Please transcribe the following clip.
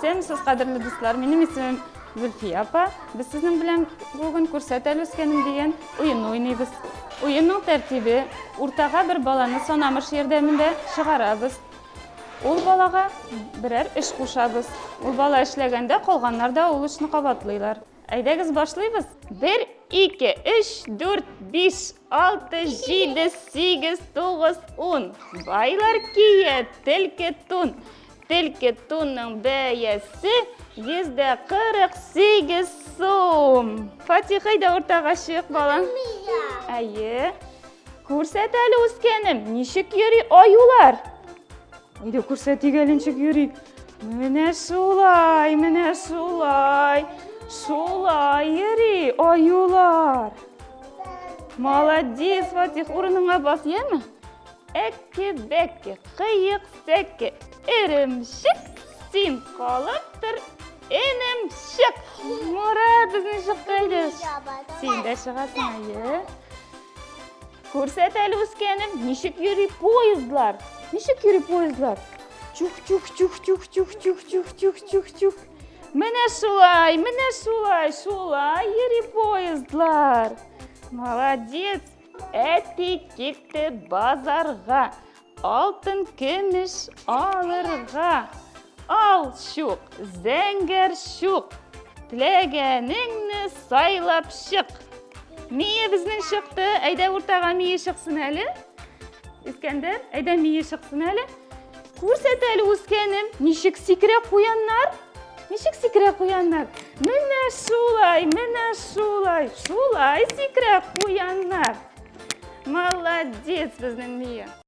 Исәнмесез, кадерле дуслар. Минем исемем Зөлфия апа. Без сезнең белән бүген Күрсәт әле үскәнем дигән уенны уйныйбыз. Уенның тәртибе: уртага бер баланы санамыш ярдәмендә чыгарабыз. Ул балага берәр эш кушабыз. Ул бала эшләгәндә калганнар да ул эшне кабатлыйлар. Әйдәгез башлыйбыз. 1, 2, 3, 4, 5, 6, 7, 8, 9, 10. Байлар кия телке тун. Телке тунның бәясе 148 сум. Фатих, әйдә уртага чык, балам. Әйе. Күрсәт әле, үскәнем, ничек йөри аюлар? Әйдә күрсәтик әле ничек йөри. Менә шулай, менә шулай. Шулай йөри аюлар. Молодец, Фатих, урыныңа бас, яме? Әкке-бәкке, кыек сәке, эремчек, син калып тор, энем чык. Мурат, безнең чыкты әле. Син дә чыгасың, әйе. Күрсәт әле, үскәнем, ничек йөри поездлар? Ничек йөри поездлар? Чух, чух, чух, чух, чух, чух, чух, чух, чух, чух. Менә шулай, менә шулай, шулай йөри поездлар. Молодец. Әти китте базарга, алтын көмеш алырга. Ал чук, зәңгәр чук, теләгәнеңне сайлап чык. Мие безнең чыкты. Әйдә уртага мие чыксын әле. Искәндәр, әйдә мие чыксын әле. Күрсәт әле, үскәнем, ничек сикерә куяннар? Ничек сикерә куяннар? Менә шулай, менә шулай, шулай сикерә куяннар. Молодец безнең Мия.